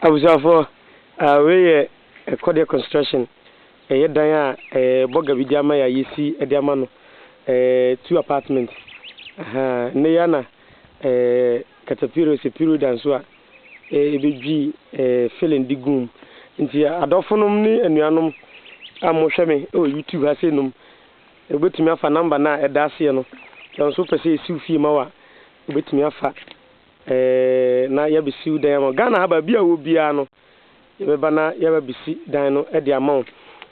Abusuafoɔ, wei yɛ Kɔdeɛ Construction. Ɛyɛ dan a bɔga bi de ama yɛ a yɛsi de ama no. Two apartment. Ahaa, nnɛ yi ara na katapiro sɛ piro da nso a ɛbɛdwi filling de gu mu. Nti adɔfonom ne anuanom a mohwɛ me wɔ YouTube ha sei nom, wobɛtumi afa number no a ɛda aseɛ no. Sɛ wo nso wopɛ sɛ yɛsi wo fie ma wo a, wobɛtumi afa. Ɛɛ na yɛabɛsi wo dan ama wo. Ghana ha baabi a wowɔ biara no, yɛbɛba na yɛabɛsi dan no de ama wo.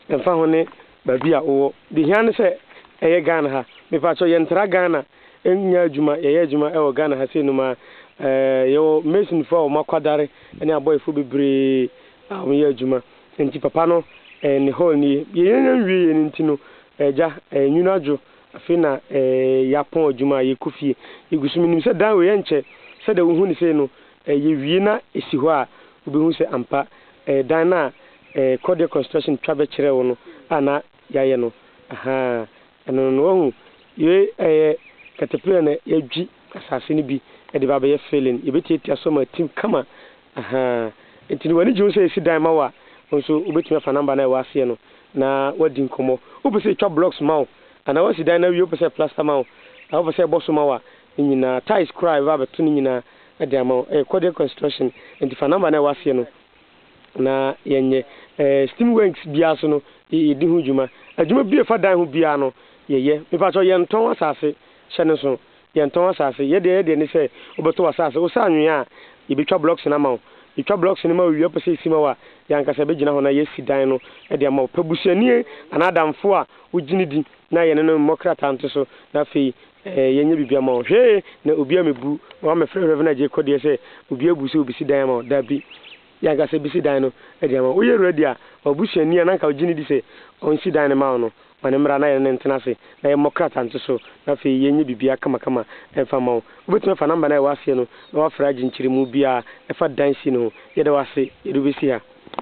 Ɛmfa ho ne baabi a wowɔ. Deɛ hia ne sɛ ɛyɛ Ghana ha. Mepakyɛw yɛntra Ghana nyɛ adwuma, yɛyɛ adwuma wɔ Ghana ha sei nom ara. Ɛɛ yɛwɔ masonfoɔ a wɔn akwadare ne abɔefoɔ bebree a wɔyɛ adwuma. Nti papa no ne hall nie. Yɛn nwieɛ no nti no, agya, nwunu adwo. Afei na yɛapɔn adwuma a yɛkɔ fie. Yɛgu so. Menim sɛ dan wei ɛnkyɛ sɛdeɛ wohu no sei no, yɛwie na ɛsi hɔ a, wobɛhu sɛ ampa dan no a Cordial Construction twa bɛkyerɛɛ wo no a na yɛayɛ no. Ahaa, ɛno no, wahu. Wei ɛyɛ katapila na yɛadwi asase no bi de ba abɛyɛ filling. Yɛbɛtiatia so ama atim kama. Ahaa. Nti no w'ani gye ho sɛ yɛsi dan ma wo a, wo nso wobɛtumi afa number no a ɛwɔ aseɛ no na woadi nkɔmmɔ. Wopɛ sɛ yɛtwa blocks ma wo anaa woasi dan no awie wopɛ sɛ yɛplaster ma wo anaa wopɛ sɛ yɛbɔ so ma wo a, ne nyinaa, tiles koraa a yɛbɛba abɛto ne nyinaa de ama wo. Ɛyɛ Cordial Construction nti fa number no a ɛwɔ aseɛ no na yɛnyɛ. Eh, steam works biara so no, yɛdi ho dwuma. Adwuma bi a ɛfa dan ho biara no, yɛyɛ. Mepakyɛw, yɛntɔn asase, hyɛ no nso. Yɛntɔn asase. Yɛ deɛ yɛ deɛ ne sɛ wobɛtɔ w'asase. Wo sa anwea a, yɛbɛtwa blocks no ama wo. Yɛtwa blocks no ma wo wie a, wopɛ sɛ yɛsi ma wo a, yɛn ankasa yɛbɛgyina hɔ na yɛasi dan no de ama wo. Pɛ busuani anaa adamfo a wogye no di na yɛne no mmɔ krataa nto so na afei yɛnyɛ biribi ama wo. Hwee na obi ammɛbu na wammɛfrɛ Rev. Adjei Kɔdeɛ sɛ obi abu sɛ obɛsi dan ama wo. Dabi. Yɛn ankasa bɛsi dan no de ama wo. Woyɛ ready a, ma w'abusuani a na anka wogye no di sɛ ɔnsi dan no ma wo no, Ma no mmra na yɛne no ntena ase na yɛmmɔ krataa nto so na afei yɛnyɛ biribiara kamakama mfa mma wo. Wobɛtumi afa nɔmba no a ɛwɔ aseɛ no na woafrɛ agye nkyerɛmu biara ɛfa dan si no ho. Yɛda wo ase. Yɛde wo bɛsi ha.